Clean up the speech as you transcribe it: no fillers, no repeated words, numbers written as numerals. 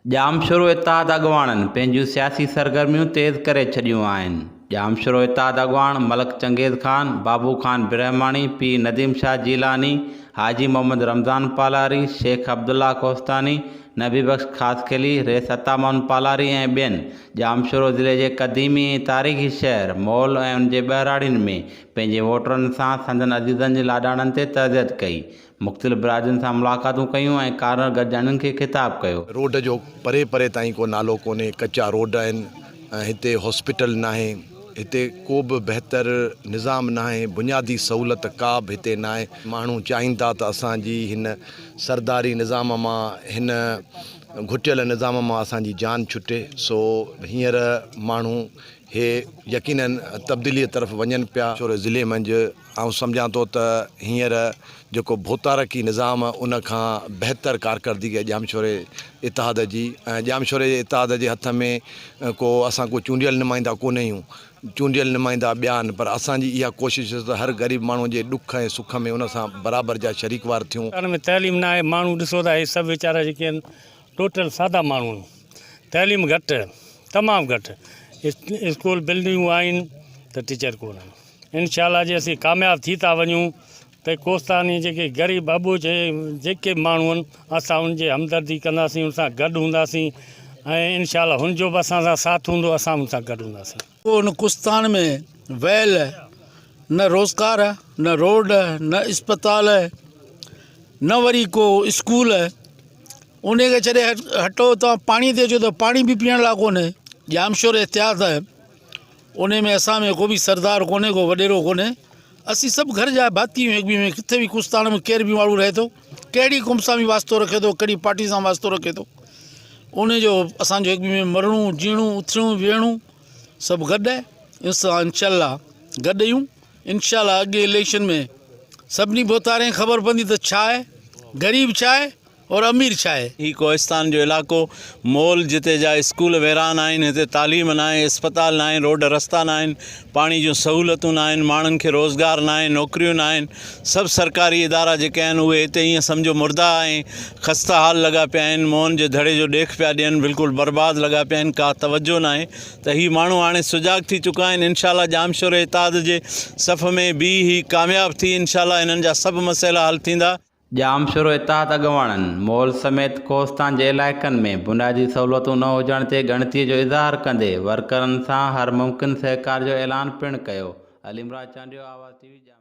ڄامشورو اتحاد اڳواڻن پنهنجون سياسي سرگرميون تيز ڪري ڇڏيون آهن. ڄامشورو اتحاد اڳواڻ ملڪ چنگيز خان، بابو خان برهماڻي، پير نديم شاهه جيلاني، حاجي محمد رمضان پالاري، شيخ عبدالله ڪوهستاني، نبي بخش خاصخيلي، رئيس عطا محمد پالاري ۽ ٻين ڄامشورو ضلعي جي قديمي ۽ تاريخي شهر مول ۽ ان جي ٻهراڙين ۾ پنهنجي ووٽرن سان سندن عزيزن جي لاڏاڻن تي تعزيت ڪئي. مختلف برادرين سان ملاقاتون ڪيون ۽ ڪارنر گڏجاڻين کي خطاب ڪيو. روڊ جو پري پري تائين ڪو نالو ڪونهي، ڪچا روڊ آهن ۽ هتي هاسپيٽل ناهي، هتي ڪو به بهتر نظام ناهي، بنيادي سهولت ڪا به هتي ناهي، ماڻهو چاهين ٿا ته اسان جي هن سرداري نظام مان هن گهٽيل نظام مان اسان جي جان ڇٽي، سو هينئر ماڻهو هي يقينن تبديلي طرف وڃن پيا. شوري ضلعي منجهه آئون سمجهان ٿو ته هينئر جيڪو ڀوتارڪي نظام ان کان بهتر ڪارڪردگي آهي ڄامشوري اتحاد جي ۽ ڄامشوري جي اتحاد جي هٿ ۾ ڪو اسان ڪو چونڊيل نمائندا ڪونه آهيون چونڊيل نمائندا ٻيا آهن پر اسان جي اها ڪوشش آهي ته هر غريب ماڻهو جي ڏک ۽ سک ۾ ان سان برابر جا شريڪوار ٿيون. ان ۾ تعليم نه آهي ماڻهو ڏسو ٿا هي سڀ ويچارا جيڪي آهن ٽوٽل سادا ماڻهو آهن تعليم گهٽ تمام گهٽ اسڪول بلڊنگون آهن ته ٽيچر ڪونه آهن. انشاء الله جي اسين ڪامياب ٿي ٿا وڃون ته ڪوستاني جيڪي غريب اٻوجهه جيڪي به ماڻهو آهن اسان ان جي همدردي ڪنداسين ان سان گڏ هونداسين ۽ انشاء الله هن جو به اسان سان ساٿ هوندو اسان به ان سان گڏ هونداسين. ان ڪوستان ۾ ويل نه روزگار نه روڊ نه اسپتال نه وري ڪو اسڪول ان کي ڇڏي هٽو توهان پاڻي تي اچو ته پاڻي به پيئڻ لاء ڪونهي ڄامشورو احتياط آهي انهي ۾ اسان ۾ ڪو به سردار ڪونهي ڪو وڏيرو ڪونهي اسين سڀ گهر جا ڀاتي آهيون هڪ ٻئي ۾ ڪٿي به ڪوستان ۾ ڪير به ماڻهو رهي ٿو ڪهڙي قوم سان به واسطو رکي ٿو ڪهڙي پارٽي سان واسطو رکي ٿو انهي جو اسان جو هڪ ٻئي ۾ مرڻو جيئڻو اٿڻو ويهڻو سڀ گڏ آهي اسان انشاء الله گڏ آهيون انشاء الله اڳي اليڪشن ۾ سڀني ڀوتارين کي خبر پوندي ته ڇا آهي غريب ڇا آهي اور امير ڇا آهي؟ هي ڪوهستان جو علائقو مول جتي جا اسڪول ويران آهن هتي تعليم ناهي اسپتال ناهن روڊ رستا ناهن پاڻي جون سهولتون ناهن ماڻهن کي روزگار ناهي نوڪريون ناهن سڀ سرڪاري ادارا جيڪي آهن اهي هتي ائين سمجهو مرده ۽ خسته حال لڳا پيا آهن موهن جي دڙي جو ڏيک پيا ڏين بلڪل برباد لڳا پيا آهن ڪا توجه ناهي ته هي ماڻهو هاڻي سجاڳ ٿي چڪا آهن انشاء الله ڄامشوري اتحاد جي صف ۾ بيهي هي ڪامياب ٿي انشاء الله هنن جا سڀ مسئلا حل ٿيندا. ڄامشورو اتحاد اڳواڻن مول سميت ڪوهستان جي علائقن ۾ بنيادي سهولتون نه هجڻ تي ڳڻتي جو اظهار ڪندي ورڪرن سان هر ممڪن سهڪار جو اعلان پڻ ڪيو. علي مراد چانڊيو، آواز ٽي وي، ڄامشورو.